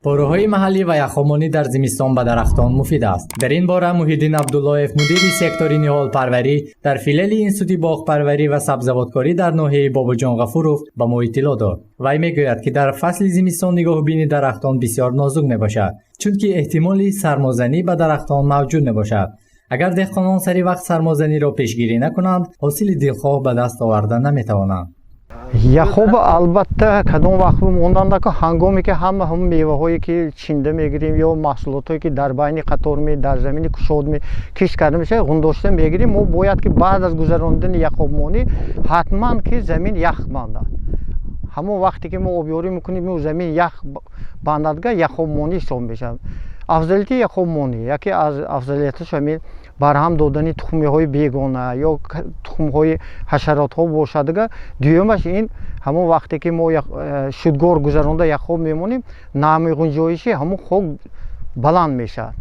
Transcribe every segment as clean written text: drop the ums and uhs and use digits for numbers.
Порӯҳои маҳаллӣ ва яхобмонӣ дар зимистон ба дарахтон муфид аст. Дар ин бора Муҳиддин Абдуллоев, мудири сектори ниҳолпарварӣ дар филиали Институти боғпарварӣ ва сабзавоткорӣ дар ноҳияи Бобоҷон Ғафуров, ба мо иттилоъ дод. Вай мегӯяд, ки дар фасли зимистон нигоҳубини дарахтон бисёр нозук мебошад, чунки эҳтимоли сармозанӣ ба дарахтон мавҷуд мебошад. Агар деҳқонон сари вақт сармозаниро пешгирӣ накунанд, ҳосили дилхоҳ ба даст оварда наметавонанд. Яхоба, албатта, кадом вақт мондандако? Ҳангоме ки ҳама ҳамн меваҳое ки чинда мегирем ё маҳсулотое ки дар байни қатор ме, дар замини кушод ме кишт карда мешавад, ғундошта мегирем, мо бояд ки баъд аз гузарондани яхобмонӣ ҳатман ки замин ях бандад. Ҳамон вақте ки мо обёрӣ мекунем, замин ях бандадга, яхобмонӣ ҳисоб мешавад. Афзалияти яхобмонӣ, яке аз афзалияташ ҳамин барҳам додани тухмиҳои бегона ё тухмҳои ҳашаротҳо бошадга. Дуюмаш, ин ҳамон вақте ки мо шудгор гузаронда яхоб мемонем, намӣ ғунҷоиши ҳамон хок баланд мешавад.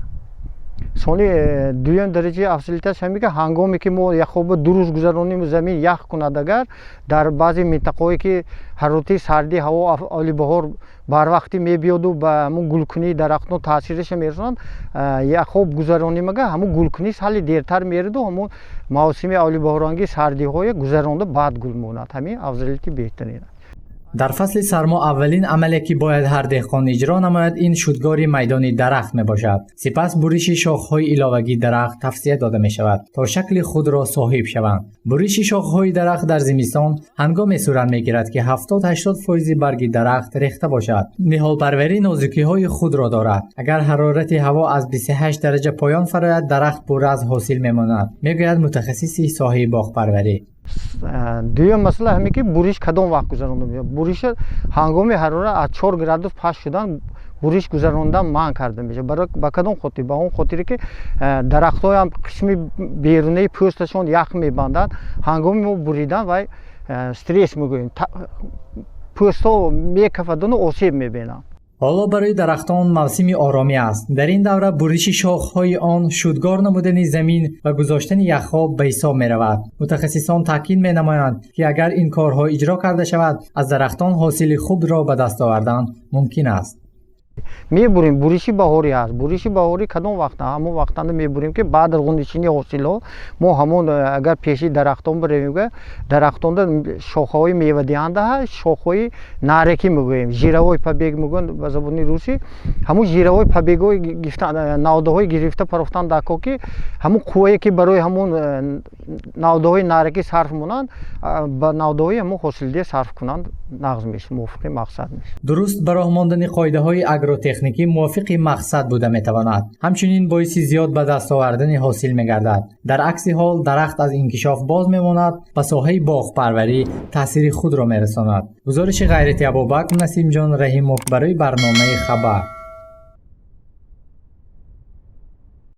Сони дуюм дараҷаи афзалияташ ҳамин ки ҳангоме ки мо яхоба 2 рӯз гузаронем, замин ях кунад, агар дар баъзе минтақаҳое ки ҳарорати сарди ҳаво аввали баҳор барвақтӣ мебиёду ба ҳамун гулкунии дарахтон таъсираша мерасонад, яхоб гузаронем ага, ҳамун гулкунӣ сали дертар мераду ҳамун мавсими аввали баҳорангӣ сардиҳое гузаронда, баъд гул монад. Ҳамин афзалияти беҳтарин. Дар фасли сармо аввалин амале, ки бояд ҳар деҳқон иҷро намояд, ин шудгори майдони дарахт мебошад. Сипас буриши шохҳои иловагии дарахт тавсия дода мешавад, то шакли худро соҳиб шаванд. Буриши шохҳои дарахт дар зимистон ҳангоме сурат мегирад, ки 70-80 фоизи барги дарахт рехта бошад. Ниҳолпарварӣ нозукиҳои худро дорад. Агар ҳарорати ҳаво аз 28 дараҷа поён фарояд, дарахт пурра аз ҳосил мемонад, мегӯяд мутахассиси соҳаи боғпарварӣ. Дуюм масъала ҳамин ки буриш кадом вақт гузаронда мешавад? Буриша ҳангоми ҳарорат аз 4 градус паст шудан буриш гузарондан манъ карда мешавад. Ба кадом хотир? Ба он хотире ки дарахтҳоям қисми берунаи пӯсташон ях мебандад. Ҳангоми мо буридан вай стресс мегӯем, пӯстҳо мекафадану осеб мебинанд. Ҳоло барои дарахтон мавсими оромӣ аст. Дар ин давра буриши шохҳои он, шудгор намудани замин ва гузоштани яхоб ба ҳисоб меравад. Мутахассисон таъкид менамоянд, ки агар ин корҳо иҷро карда шавад, аз дарахтон ҳосили хубро ба даст овардан мумкин аст. Мебурем, буриши баҳорӣ ҳаст. Буриши баҳорӣ кадом вақт? Ҳамон вақтанда мебурем, ки баъд аз ғундишини ҳосилҳо мо ҳамон агар пеши дарахтон бирем, дарахтонда шохаҳои мевадиҳанда ҳаст, шохҳои наракӣ мегӯем, жировой побег мегӯянд ба забони русӣ. Ҳамон жировой побегҳои навдаҳои гирифта парофтан дако, ки ҳамон қуввае ки барои ҳамон навдаҳои наракӣ сарф монанд, ба навдаҳои ҳамон ҳосилдиҳ сарф кунанд, нағз мешавад, мувофиқи мақсад мешавад. Дуруст ба роҳ мондани қоидаҳои агротехникӣ мувофиқи мақсад буда метавонад, ҳамчунин боиси зиёд ба даст овардани ҳосил мегардад. Дар акси ҳол дарахт аз инкишоф боз мемонад, ба соҳаи боғпарварӣ таъсири худро мерасонад. Гузориши Ғайрати Абубакр, Насимҷон Раҳимов барои барномаи «Хабар».